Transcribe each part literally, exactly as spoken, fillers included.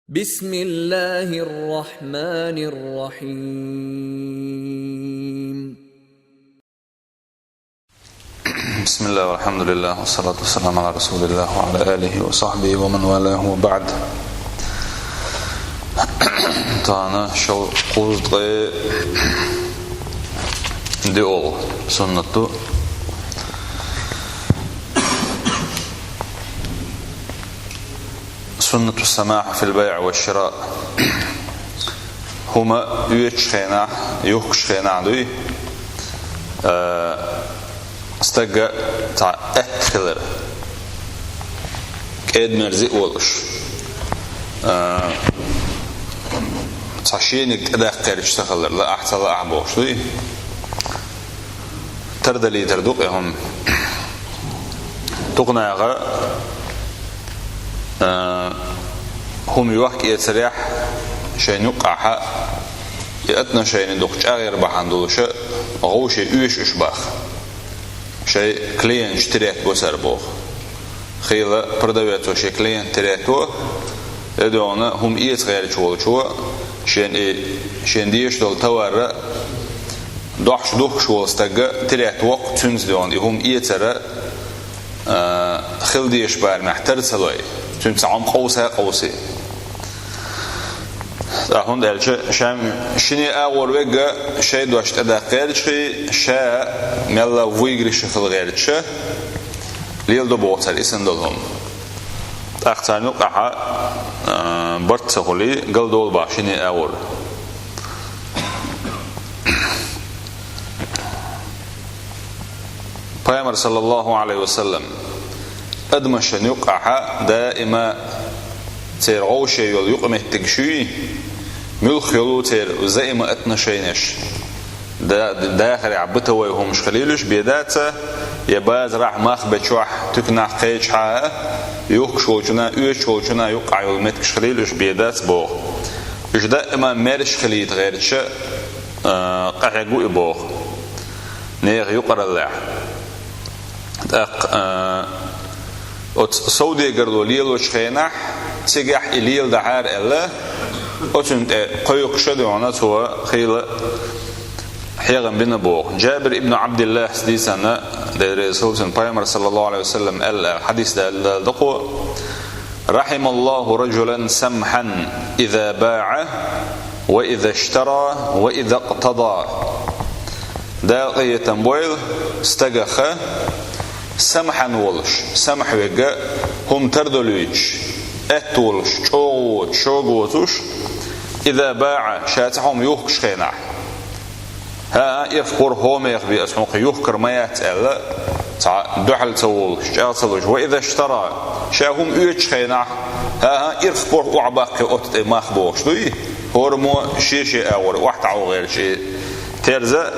بسم الله الرحمن الرحيم. بسم الله والحمد لله والصلاة والسلام على رسول الله وعلى آله وصحبه ومن والاه وبعد. Тана шал кузткъе диол суннату. سنة السماح في البيع والشراء. ХӀума оьцуш хенахь, юхкуш хенахь дуй, а, стага цхьа аьтта хилар. КӀеда-мерза а волуш. А, цхьа шениг тӀедаккха гӀерташ ца хилар, лаахь ца лаахь бохуш дуй. Тардалийтар ду-кх и хӀума. Дукха наха, а, хӀума йохка-эцарехь шайна юккъахьа и отношени дукха чӀагӀъяр бахьана долуша гӀовше оьшу уьш баха. Шайн клиенташ терет бо цара боху. Хийла продавецо шен клиент терето, эдоьгӀна хӀума эца гӀерташ волчо, шен и, шен дезаш долу товарра дохьуш духкуш волу стагга терет воккху, цуьнца доьгӀна и хӀума эцара, а, хила дезаш барамехь тар ца лой, цуьнца хьо-м къовса а къовсий. Ткъа хӀунда аьлча, ша шине агӀор вегга шайн дош тӀедаккха гӀерташ хи, ша мелла выигрыше хила гӀерташа леладо боху цара и санна долу хӀума. ТӀаккха царна юккъахьа, а, барт ца хуьлий, галдолу баха шине агӀор. Пайхамар, саллаллаху алейхи ва саллам, адамашна юккъахьа даима церан гӀовше йолу юкъаметтиг шуй, муьлхха йолу церан взаимоотношенеш, да-, дахарехь бытовой хӀумаш хилийлуш бен дац, я базарахь мах бечохь, туьканахь кхечахьа, юхкуш волчунна, оьцуш волчунна юккъахь йолу меттигаш хилийлуш бен дац боху. Уьш даима маьрша хилийта гӀерташа, а, къахьегна ву и боху. Нехан юкъараллехь. ТӀаккха, а, оцу совдегарло лелочу хенахь, цигахь и леладахьара аьлла, оцунна тӀе кхойкхуш а доьгӀна цо хийла хьехам бина боху. Джабир ибн Абдиллахьс дийцина, Дела реза хуьлда цунна, Пайхамар, саллаллаху алейхи ва саллам, аьлла, хьадис далла дакъо: «رحم الله رجلا سمحا إذا باع وإذا اشترى وإذا اقتضى». Дала къинхетам бойла стагах, самхьан волуш, самхь вегга, хӀума тардолуьйтуш, аьтта волуш, чӀогӀа воцуш, шога воцуш, иза баӀа, ша цхьа хӀума юхкуш хенахь. ХӀаа, ирх кхура хӀомех бен аса хьуна юхкар ма яц аьлла, цхьа дуьхьал ца волуш, чӀагӀ ца луш, ва иза иштара, ша хӀума оьцуш хенахь, хӀаа, ирх кхура охьабаккхи оцу тӀе мах бохуш дуй, хӀораммо шен-шен агӀор охьатаӀо гӀерташ и терза,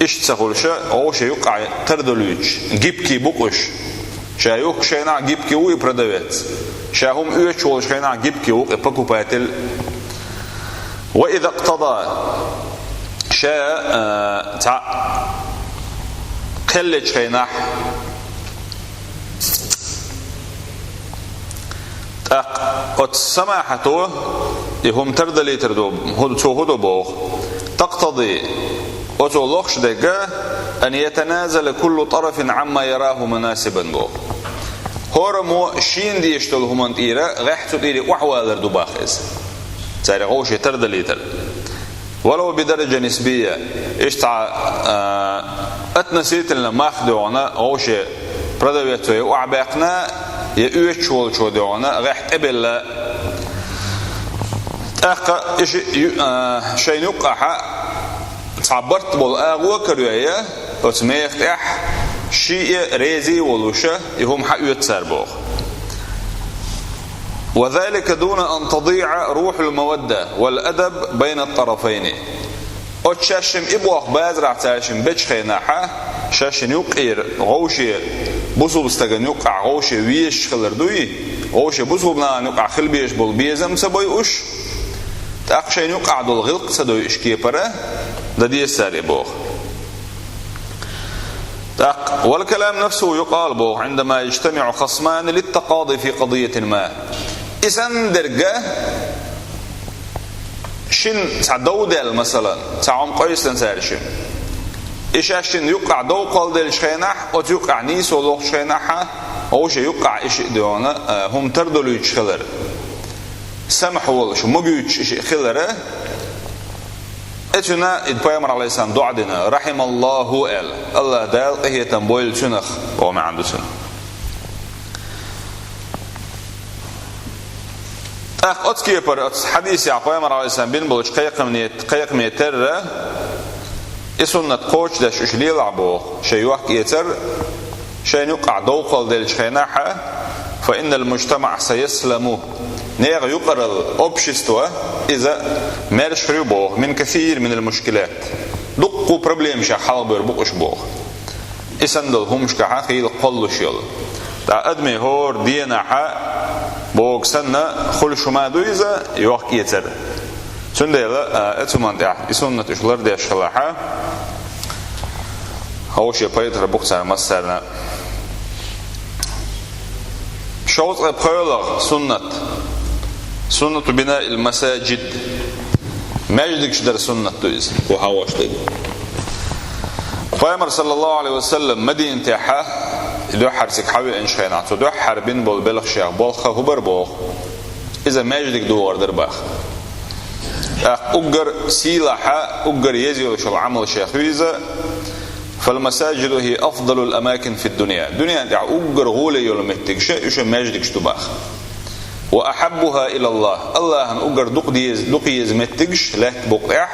иштта ца хуьлуша, гӀовше юккъахь тардолуьйтуш, гибкий бу-кх уьш. Ша юхкуш хенахь гибкий ву и продавец. Ша хӀума оьцуш волуш хенахь гибкий ву-кх и покупатель. Ва иза иктада. Ша, а, цхьаъ кхел лечу хенахь, тӀаккха оцу самахьато и хӀума тардалийтар ду, хӀу-, цо хӀу ду боху. Тактади, оцо лохуш дерг, ан ятаназала куллу тарафин Ӏамма яраху мунасибан боху. ХӀораммо шена дезаш долу хӀуманна тӀера гӀеххьа цу тӀера охьавалар ду боху иза. Цаьрга гӀовше тардалийтар. Валав бидараджа нисбия, иштта, а, относительно мах доьгӀна гӀовше продавецо я охьабаьккхина, я оьцуш волчо доьгӀна гӀеххьа тӀебелла. ТӀаккха и ши-, ю-, а, шайна юккъахьа цхьа барт болу агӀо а кароьйя, оцу меха тӀехь шиъ а резий а волуша, и хӀума хьаоьцу цара боху. Ва залика дуна ан тадиъа рухьул мавадда вал адаб байна тарафайни. Оцу шаьшшимма и боху базарахь цаьршимма бечу хенахьа, шаьшшина юккъера гӀовше бусулба стагана юккъахь гӀовше везаш хилар дуй, гӀовше бусулба нахана юккъахь хила безаш болу безам ца бойуш, тӀаккха шайна юккъахь долу гӀиллакх ца дойуш кепара, дан деза цара и боху. ТӀаккха, вал калам нафсуху юкъалу боху, Ӏиндама яжтамиӀу хасмани литтакъади фи къадийятин ма. И санна дерг, Шин цхьа дов даьлла, масалан, цхьа хӀума къийсина цара шин. И шаьш шин юккъехь дов кхолладеллачу хенахь, оцу юккъехь нийсо лохучу хенахь, вовшийн юккъехь и шиъ дуьйна, а, хӀума тардолуьйтуш хилар. Самахь волуш, магойтуш и шиъ хилар. Эцуьнан и пайхамар, алейхиссалам, доӀа дина, «Рахималлаху», аьлла. Аллах Дала къинхетам бойла цуьнах, боху маьӀна ду цуьнан. ТӀаккха оцу кепара, оцу хьадисехь пайхамар, алейхиссалам, бина болчу кхайкхамне, кхайкхаме терра, и суннат кхочушдеш уьш лелахь боху, шайн йохк-эцар, шайна юккъехь дов кхолладеллачу хенахь, «Фа иннал мужтамаъ саясламу». Нехан юкъаралла, общество, иза маьрша хир ю боху, «мин касир минал мушкилат». Дуккха проблемашех хьалхабевр бу уьш боху. И санна долу хӀуманашкахь хийла кхоллалуш йолу. ТӀаккха адамийн хӀора дийнахь боху санна, хуьлуш хӀума ду иза, йохк-эцар. Цундела, а, оцу хӀуманна тӀехь и суннат уьш лардеш хилахь, хӀара шен пайда хир бу-кх царна массарна. Шовзткъе пхоьалгӀа суннат. Суннату бинаил масаджид. Маьждигаш дар суннат ду иза. Кху хьан ваша дерг. Пайхамар, саллаллаху алейхи ва саллам, Мадинатехь, и дуьххьара цига хьан веанчу хенахь, цу дуьххьара бина болу белхашех болх хӀун бара боху? Иза маьждиг догӀур дара боху. ТӀаккха уггар сийлахь, уггар еза йолуш йолу Ӏамал шех ю иза, «Фалмасаджиду хи афдалул амакин фид дунья». Дуьнен тӀехь уггар гӀоле йолу меттигаш, уьш маьждигаш ду боху. «Ва ахьаббуха илаллах». Аллахьан уггар дукха деза, дукха еза меттигаш лаьтта букъ тӀехь,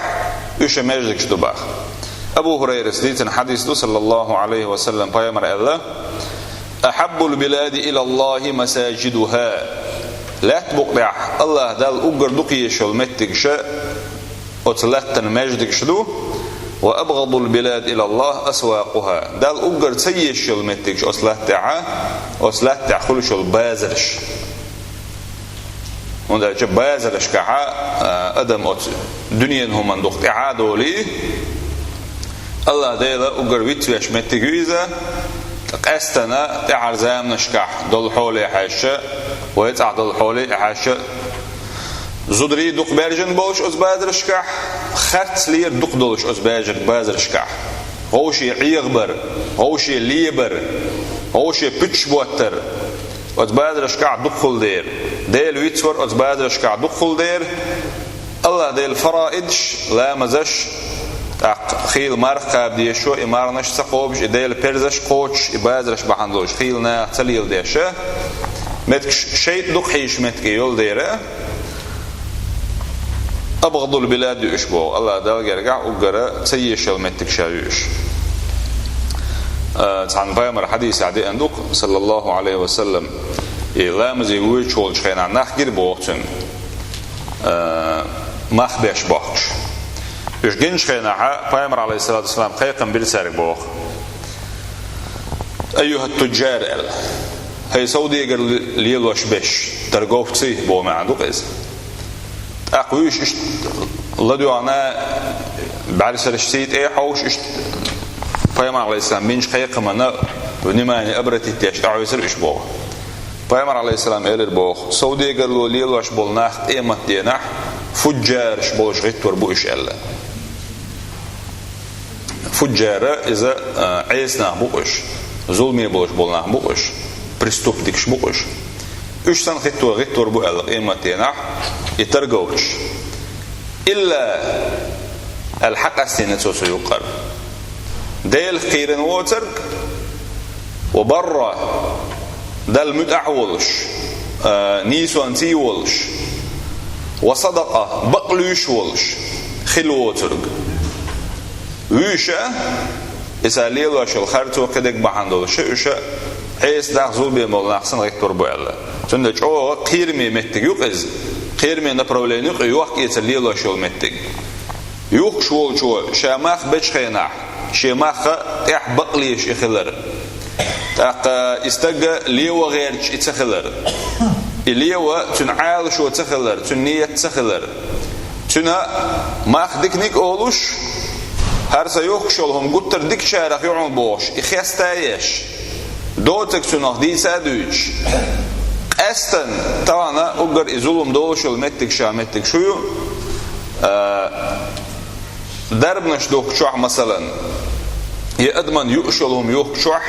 уьш маьждигаш ду боху. Абу Хурайрас дийцина хьадис ду, саллаллаху алейхи ва саллам, пайхамар аьлла: «Ахьаббул билади илаллахи масаджидуха». Лаьтта букъ тӀехь Аллах Далла уггар дукха езаш йолу меттигаш оцу латтана маьждигаш ду, «ва абгӀадул билад илаллах асвакъуха». Далла уггар ца езаш йолу меттигаш оцу латта тӀехь, оцу латта тӀехь хуьлуш йолу базарш. ХӀунда аьлча базаршкахь, а, адам оцу дуьненан хӀуманна дукха тӀаьхьа а долий, Аллах Дела уггар вицвеш меттиг ю иза, ткъа къаьстина тӀаьхьара заманашкахь долу хьоле хьаьжча, вай цӀахь долу хьоле а хьаьжча, зударий дукха баьржина болуш оцу базаршкахь, харцлера дукха долуш оцу баьжар-, базаршкахь. Вовше Ӏехабар, вовше лебар, вовше пуьташ боттар. Оцу базаршкахь дукха хилла дера. Дела вицвар оцу базаршкахь дукха хилла дера. Аллах Дела фараидаш, ламазаш, тӀаккха хийла марха кхаба дезаш, и марханаш ца кхобуш, и Дела парзаш кхочуш, и базарш бахьана долуш хийла наха ца леладеш, меттигаш шайтӀа дукха хьийзаш меттиг йолу дера. АбгӀадул билад ю уьш боху, Аллах Далла гергахь уггара ца езаш йолу меттигаш ю уьш. А, цхьана пайхамар хьадисехь деана ду-кх, саллаллаху алейхи ва саллам, и ламазе воьдуш волчу хенахь нах гира боху цуьнан, а, мах беш бохкуш. Уьш гинчу хенахь пайхамар, алейхиссалату вассалам, кхайкхам бира цаьрга боху. «Айюхат-туджар», аьлла. «ХӀай совдегар лелош берш, торговцы», боху маьӀна ду-кх иза. ТӀаккха вуьйш иштта ладоьгӀна, бӀаьрсараш цӀий тӀе а хьовш, иштта пайхамар, алейхиссалам, бинчу кхайкхамна внимание обратить деш, тӀаьхьависира уьш боху. Пайхамар, алейхиссалам, элира боху: «Совдегарло лелош болу нах къематденахь фуджжараш болуш гӀиттор бу уьш», аьлла. Фуджжара иза, а, Ӏеса нах бу-кх уьш, зуламе болуш болу нах бу-кх уьш, преступникаш бу-кх уьш. Уьш санна хӀиттор, гӀиттор бу аьлла къематденахь и торговцаш. Илла аьлла хьакъастийна цо цу юккъара. Делах кхийрина воцург, ва барра, Далла муьтӀахь волуш, а, нийсонций волуш, ва садакъа, бакълуьйш волуш хила воцург. Вуьйша, иза лелош йолу харцо кхидерг бахьана долуш, уьш Ӏеса нах, зуламе болу нах санна гӀиттор бу аьлла. Цундела чӀогӀа кхераме меттиг ю-кх иза, кхераме направление ю-кх, йохк-эцар лелош йолу меттиг. Юхкуш волчо ша мах бечу хенахь, шен махха тӀехь бакълуьйш и хилар. ТӀаккха и стаг лево гӀерташ и ца хилар. И лево цуьнан Ӏалашо ца хилар, цуьнан ният ца хилар. Цуьнан мах диканиг а олуш, хӀара сан юхкуш йолу хӀума гуттар а дикачарах ю хьуна бохуш, и хеста а еш, доцург цунах дийца а дуьйцуш. Къаьстина, тахана уггар и зулам долуш йолу меттиг ша меттиг шу ю, А, дарбанаш духкучохь, масалан, я адамна юуш йолу хӀума юхкучохь,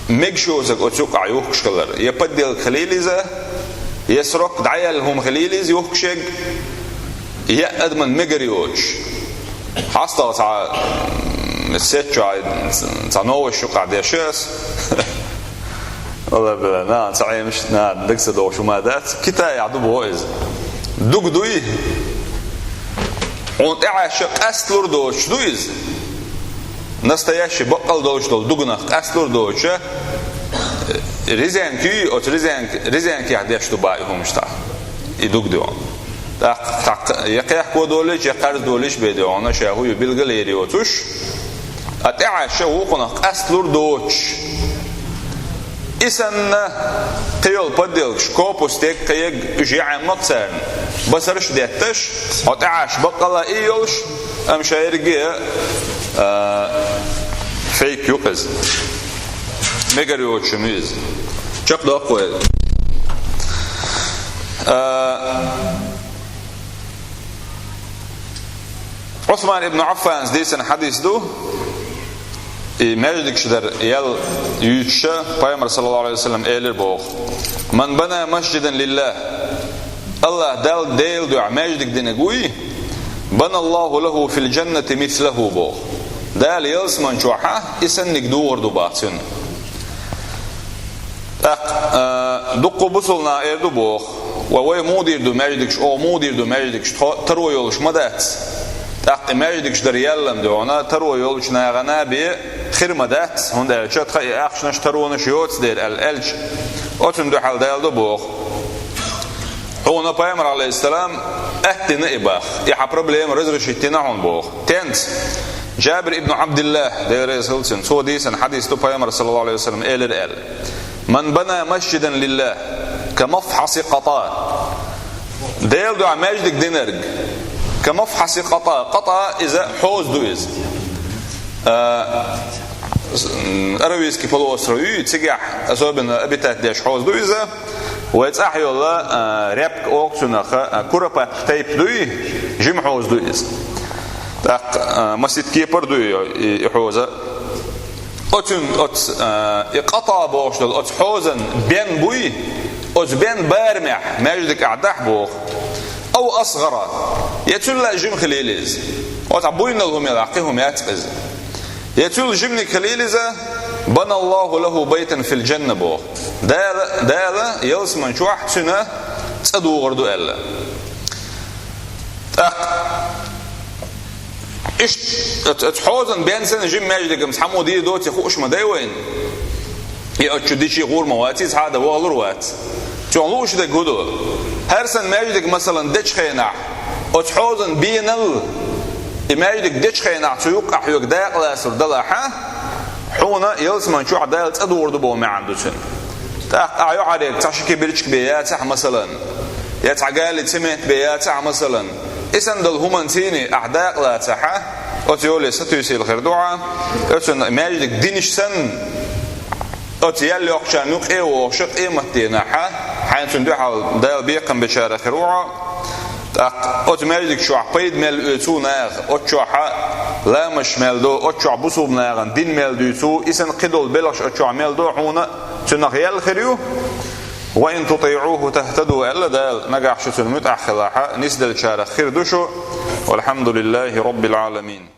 мегаш йоцург оцу юкъахь юхкуш хилар, я подделка хилийла иза, я срок дӀаяьлла хӀума хилийла иза юхкуш ерг, я адамна мегар йоцуш. ХьастагӀа цхьа, м, сет чохь цхьа новаш юкъахь деш ю ас. Валла, била, нахана ца Ӏемаш, нахана дага ца догӀуш хӀума дац. Китайхь ду боху иза. Дуга дуй? Хьуна тӀехьаьжча къасталур доцуш ду иза. Настоящий баккъал долуш долу дуганах къасталур доцуш, э, резинка юй, оцу резинка, резинкех деш ду боху и хӀумаш тӀехь. И дуга ду. ТӀаккха, тӀаккха я кхехко долуьйтуш, я кхарз долуьйтуш бен ду хьуна, ша хӀун ю билгал а йоцуш. А тӀехьаьжча вукхунах къасталур доцуш. И санна, кхин йолу подделкаш, копустег, кхин ерг, уьш яа Ӏемма-кх царна. Басарш а детташ, хьо тӀехьаьжча баккъалла а и йолуш, амма ша ерриге а, а, фейк ю-кх иза. Мегар йоцуш ю иза. Чекхдоккху вай. А, Ӏусман ибн Ӏаффанца дийцина хьадис ду, и маьждигаш дар ял юьйцуша, Пайхамар, саллаллаху Ӏалайхи ва саллам, элира боху: «Ман бана масжидан лиллах», Аллах Далла Делан дуьхьа маьждиг динарг вуй, «бана Аллаху лаху фил джаннати мислаху», боху. Дала ялсаман чохь а и санниг духур ду боху цунна. ТӀаккха, а, дуккха бусулба нах эр ду боху: «Ва вай муха дийр ду маьждигаш, оха муха дийр ду маьждигаш, тхо таро йолуш ма дац». ТӀаккха и маьждигаш дар ял-м ду хьуна, таро йолчу нахана бен хир ма дац, хӀунда аьлча тхан и ахчанаш, таронаш йоцу дела аьлла аьлча, оцунна дуьхьал Дала ду боху. Хьуна Пайхамар, Ӏалайхиссалам, атта дина и боху, и хьан проблема разрешить дина хьуна боху. Тенца? Джабир ибн Ӏабдиллах, Дела реза хуьлда цунна, цо дийцина хьадис ду, Пайхамар, саллаллаху Ӏалайхи ва саллам, элира аьлла: «Ман бана масжидан лиллах, ка мафхьаси къата». Делан дуьхьа маьждиг динарг, ка мафхьаси къата, къата иза хьоза ду иза. А, с-, м, Аравийский полуостров юй, цигахь особенно обитать деш хьоза ду иза. Вай цӀахь йолу, а, репка олу цунах, а, куропатка тайпа дуй, жима хьоза ду иза. ТӀаккха, а, масийтта кепара дуй и, и хьоза. Оцун, оцу, а, и къата бохуш долу, оцу хьозан бен буй, оцу бен барамехь маьждиг ахь дахь боху. Ау асгӀара, я цул а жима хилийла иза. Оцу буйнал хӀума елахь, кхин хӀума яц иза. Я цул жиманиг хилийла иза, «бана Аллаху лаху байтан фил джанна», боху. Дала, Дала ялсаман чохь цуьнан цӀа духур ду аьлла. ТӀаккха иштта оцу, оцу хьозан бен санна жима маьждигам цхьаммо дийр доций хууш ма дай вайна. И оцу чу дичий гӀур ма ваций, цхьа а дан вахалур вац. Цунах лууш дерг хӀун ду? ХӀара санна маьждиг, масалан, дечу хенахь, оцу хьозан бенал, и маьждиг дечу хенахь цу юккъахь хьоьга дакъа лацар далахь, хьуна ялсаман чохь Дала цӀа духур ду боху маьӀна ду цуьнан. ТӀаккха ахь юьхьӀаьржа цхьа ши кибирчик бен яцахь, масалан, я цхьа гали цемент бен яцахь, масалан, и санна долу хӀуманца ахь дакъа лацахь, оцу йоле сатуьйсийла хир ду хьан, оцунна маьждиг динаш санна, оцу ял йоккхучарна юкъе а вогӀуш, къемат дийнахь, хьайна цунна дуьхьал Дала бекхам бечарах хир ву хьо. ТӀаккха оцу маьждиг чохь пайда мел оьцу наха, оцу чохь ламазаш мел до, оцу чохь бусулба нахана дин мел дуьйцу, и санна кхидолу белхаш оцу чохь мел до, хьуна цунах ял хир ю. «Ва ин тутиӀуху тахтаду», аьлла Дала, нагахь шу цунна муьтӀахь хилахь, нисделлачарах хир ду шу. Валхьамдулиллахи роббил Ӏаламин.